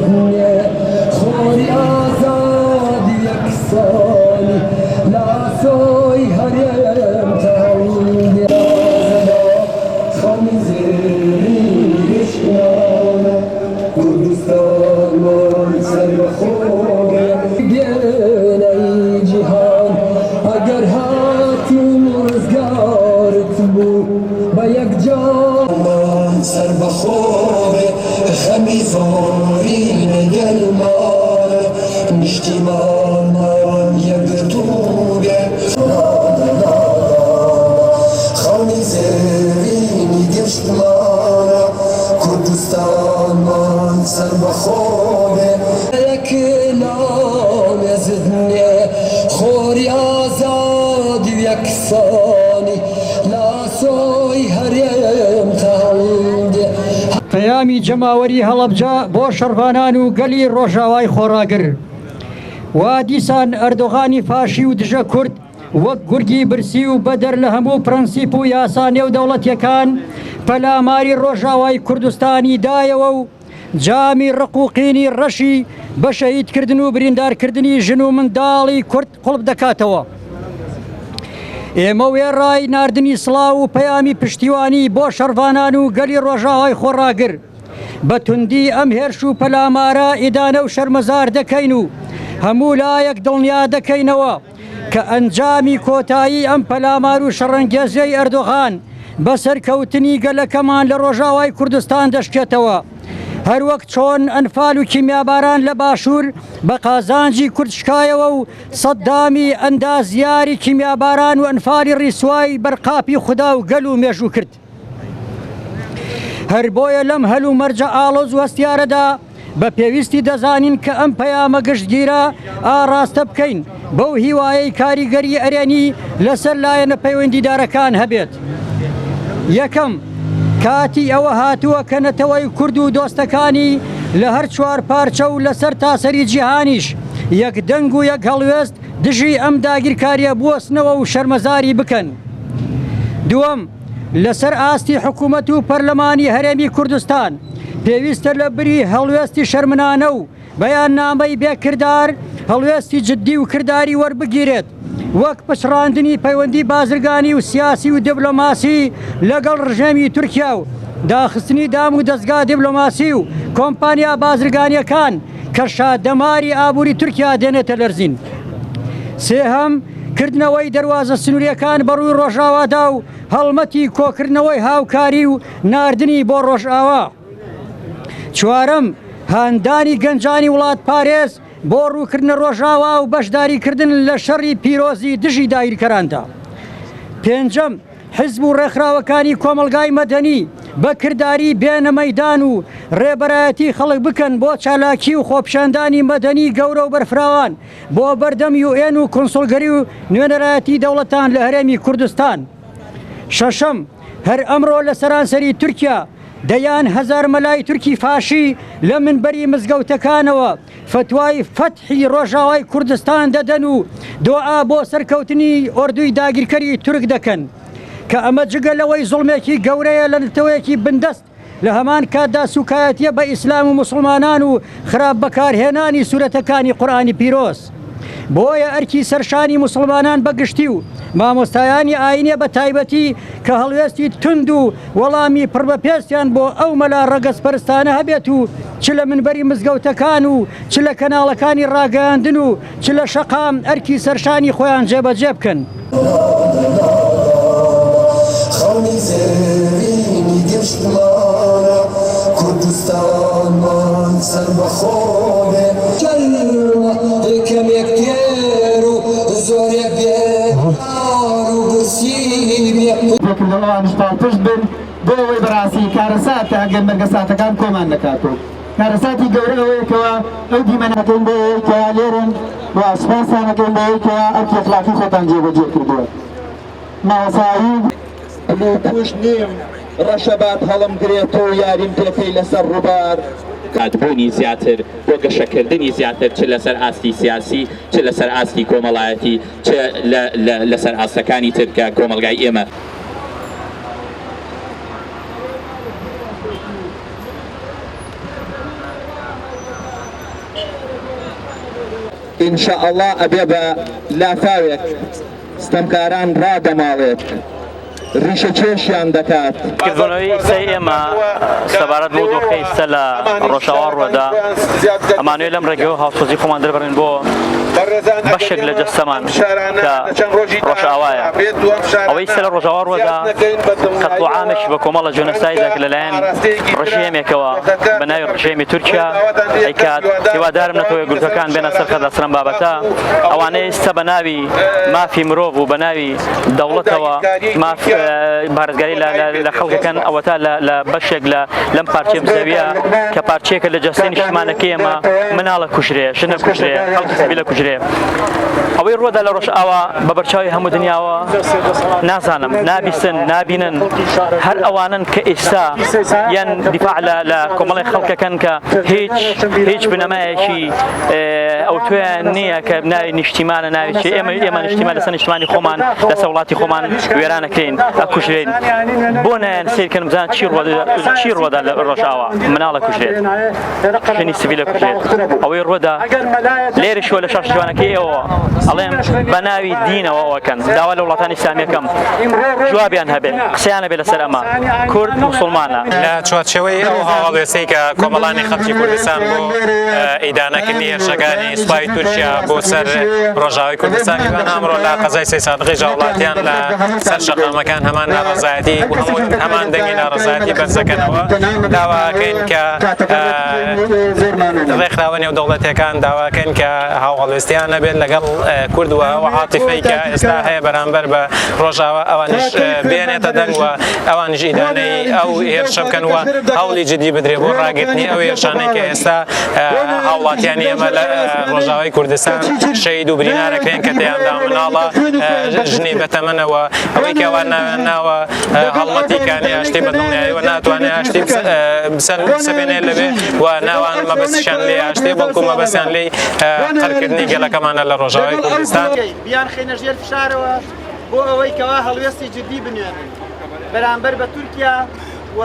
نامێزدنێ خۆری ئازادی یەکسانی لاسۆی هەرێم تەڵدێ خەونی زێڕینی گشتمانە کوردستانمان سەربەخۆ بێ. بێنەی جیهان ئەگەر هاتووم و ڕزگارت بوو بە یەکجار. مان سەربەخۆ بێ خەمی زۆری لەگەلمانە نیشتیمانمان یەکگرتوو بێ. خەونی زێرینی گشتمانە کوردستانمان سەربەخۆ بێ. یەک نامێزدنێ خۆری ئازادی و یەکسانی لاسۆی هەرێم تەڵدێ. پەیامی جەماوەری هەڵەبجە بۆ شەڕڤانان و گەلی ڕۆژاوای خۆڕاگر. وا دیسان ئەردۆغانی فاشی و دژە کورد وەک گورگی برسی و بەدەر لە هەموو پرەنسیپ و یاسا نێودەوڵەتیەکان پەلاماری ڕۆژاوای کوردستانی دایەوە و جامی ڕق و قینی ڕەشی بە شەهیدکردن و بریندارکردنی ژن و منداڵی کورد قوڵپ دەکاتەوە. ئێمە وێڕای ناردنی سڵاو و پەیامی پشتیوانی بۆ شەڕڤانان و گەلی ڕۆژاوای خۆڕاگر، بە توندی ئەم هێرش و پەلامارە ئیدانە و شەرمەزار دەکەین و هەموو لایەک دڵنیا دەکەینەوە کە ئەنجامی کۆتایی ئەم پەلامار و شەڕەنگێزیەی ئەردۆغان بە سەرکەوتنی گەلەکەمان لە ڕۆژاوای کوردستان دەشکێتەوە. هەروەک چۆن ئەنفال و کیمیاباران لە باشوور بە قازانجی کورد شکایەوە و سەددامی ئەندازیاری کیمیاباران و ئەنفالی ڕیسوای بەرقاپی خودا و گەل و مێژوو کرد. هەر بۆیە لەم هەل و مەرجە ئاڵۆز و هەستیارەدا بە پێویستی دەزانین کە ئەم پەیامە گشتگیرە ئاڕاستە بکەین بەو هیوایەی کاریگەری ئەرێنی لەسەر لایەنە پەیوەندیدارەکان هەبێت. یەکەم، کاتی ئەوە هاتووە کە نەتەوەی کورد و دۆستەکانی لە هەر چوار پارچە و لەسەر تاسەری جیهانیش یەک دەنگ و یەک هەڵوێست دژی ئەم داگیرکارییە بوەستنەوە و شەرمەزاری بکەن. دووەم، لەسەر ئاستی حکوومەت و پەرلەمانی هەرێمی کوردستان پێویستە لە بری هەڵوێستی شەرمنانە و بەیاننامەی بێ کردار هەڵوێستی جددی و کرداری وەربگیرێت وەک پچڕاندنی پەیوەندی بازرگانی و سیاسی و دیبلۆماسی لەگەڵ ڕژێمی تورکیا و داخستنی دام و دەزگا دیبلۆماسی و کۆمپانیا بازرگانیەکان کە شادەماری ئابووری تورکیا دێنێتە لەرزین. سێهەم، کردنەوەی دەروازە سنوورییەکان بەڕووی ڕۆژاوادا و هەڵمەتی کۆکردنەوەی هاوکاری و ناردنی بۆ ڕۆژاوا. چوارەم، هاندانی گەنجانی وڵاتپارێز بۆ ڕووکردنە ڕۆژاوا و بەشداریکردن لە شەڕی پیرۆزی دژی داگیرکەراندا. پێنجەم، حزب و ڕێکخراوەکانی کۆمەڵگای مەدەنی بە کرداری بێنە مەیدان و ڕێبەرایەتی خەڵک بکەن بۆ چالاکی و خۆپیشاندانی مەدەنی گەورە و بەرفراوان بۆ بەردەم یوئێن و کونسوڵگەری و نوێنەرایەتی دەوڵەتان لە هەرێمی کوردستان. شەشەم، هەر ئەمڕۆ لە سەرانسەری تورکیا دەیان هەزار مەلای تورکی فاشی لە منبەری مزگەوتەکانەوە فەتوای فەتحی ڕۆژاوای کوردستان دەدەن و دۆعا بۆ سەرکەوتنی ئۆردوی داگیرکەری تورک دەکەن کە ئەمە جگە لەوەی زوڵمێکی گەورەیە لە نەتەوەیەکی بندەست لە هەمان کاتدا سوکایەتیە بە ئیسلام و موسڵمانان و خراپ بەکارهێنانی سورەتەکانی قورئانی پیرۆز. بۆیە ئەرکی سەرشانی موسڵمانان بە گشتی و مامۆستایانی ئاینیە بە تایبەتی کە هەڵوێستی توند و وەڵامی پڕ بە پێستیان بۆ ئەو مەلا ڕەگەزپەرستانە هەبێت و چ لە منبەری مزگەوتەکان و چ لە کەناڵەکانی ڕاگەیاندن و چ لە شەقام ئەرکی سەرشانی خۆیان جێبەجێ بکەن. خەونی زێرینی گشتمانە کوردستانمان سەربەخۆ بێ. کەمێک تێر و زۆرێک بێ کار و برسی بێ. پێکردەوە ئەوانیش پاڵپشت بن بۆ ئەوەی بەڕاستی کارەساتە ئەگەر مەرگەساتەکان کۆمان نەکات و کارەساتی گەورە ئەوەیە کەوا ئەو دیمەنە ئەکەین بۆ ئەوەی کەوا لێرەن و سوپاستان ئەکەین بۆ ئەوەی کەوا ئەرکی ئەخلاقی خۆتان جێبەجێ کردووە مامۆستا ئەیوب. لووپوش نیم، ڕەشەبات هەڵمگرێت و یاریم پێکەی لەسەر ڕووبار. بوونی زیاتر بۆ گەشەکردنی زیاتر چ لەسەر ئاستی سیاسی چ لەسەر ئاستی کۆمەڵایەتی چ لەسەر ئاستەکانی تر کە کۆمەڵگای ئێمە. ان شاء اللە ئەبێ بە لافاوێک ستەمکاران ڕادەماڵێت ڕیشە کێشیان دەکات. کردنەوەی قسەی ئێمە سەبارەت بەو دۆخەی ئیستا لە ڕۆژئاوا ڕووەدا، ئەمانەوێت لەم ڕێگەیەوە هاوسۆزی خۆمان دەربڕین بۆ بەشێک لە جەستەمان کە ڕۆژئاوایە. ئەوەی ئیستا لە ڕۆژئاوا ڕووەدا قەتڵوعامێکی بە کۆمەڵە جۆنۆسایدە کە لەلایەن ڕژێمێکەوە بە ناوی ڕژێمی تورکیا ئەیکات. هیوادارم نەتەوە یەکگرتووەکان بێنە سەر خەت لەسەر ئەم بابەتە. ئەوانەی ئیستا بە ناوی مافی مرۆڤ و بە ناوی دەوڵەتەوە ماف پارێزگاری لە خەڵکەکەن ئەوەتا لە بەشێک لە لەم پارچەی زەویە کە پارچەیەکە لە جەستەی نیشتمانەکەی ئێمە مناڵە کوژرێ ژنە کوژرێ خەڵکی سڤیلە کوژرێ ئەوەی ڕوودا لە ڕۆژئاوا بە بەرچاوی هەموو دنیاوە نازانم نابیستن نابینن هەر ئەوانن کە ئێستا یان دیفاع لە کۆمەڵی خەڵکەکەن کە هیچ هیچ بنەمایەکی ئەوتۆیان نییە کە ناوی نیشتیمانە ناوی چی ئێمە ئێمە نیشتیمان لەسەر نیشتمانی خۆمان لەسەر وڵاتی خۆمان وێرانەکەین ئەکوژرێن بۆ نایەن سیرکەن بزان چی ڕوە چی ڕوەدا لە ڕۆژئاوا مناڵە کوژرێت ژنی سڤیلە کوژرێت ئەوەی ڕوەدا لێرەشەوە لە شاش جوانەکەی ئێوە ئەڵێم بە ناوی دینەوە ئەوەکەن داوا لە وڵاتانی ئیسلامیەکەم جوابیان هەبێت قسەیان هەبێت لەسەر ئەمە کورد موسڵمانە لە چوارچێوەی ئەو هاوڵوێستەی کە کۆمەڵانی خەڵکی کوردستان بۆ ئیدانەکردنی هێرشەکانی سوپای تورکیا بۆ سەر ڕۆژاوای کوردستان کردوان ئەمڕۆ لە قەزای سەیسادقی هاوڵاتیان لە سەر شەقامەکان هەمان ناڕەزایەتی و هەمان دەنگی ناڕەزایەتی بەرزەکەنەوە داواکەین کە ڕێکخراوە نێودەوڵەتیەکان داواکەین کە هاوهەڵوێستیان هەبێت لەگەڵ کورد و ئەو عاتیفەی کە ئێستا هەیە بەرامبەر بە ڕۆژاوا ئەوانیش بێنێتە دەنگ و ئەوانیش ئیدانەی ئەو هێرشە بکەن و هەوڵی جدی بدرێ بۆ ڕاگرتنی ئەو هێرشانەی کە ئێستا هاوڵاتیانی ئێمە لە ڕۆژاوای کوردستان شەهید و برینارەکرێن کە تێیاندا مناڵە ژنی بەتەمەنەوە ئەوەی کە ئەوان ناویان ناوە هەڵمەتی کانی ئاشتی بە دڵنیاییەوە ناتوانێت ئاشتی بسەپێنێ لەوێ و ناوان مەبەستیان لێ ئاشتی بەڵکو مەبەستیان لێی قڕکردنی گەلەکەمانە لە ڕۆژاوای کوردستان. بیانخەینە ژێر فشارەوە بۆ ئەوەی کەوا هەڵوێستی جدی بنوێنن بەرامبەر بە تورکیا و.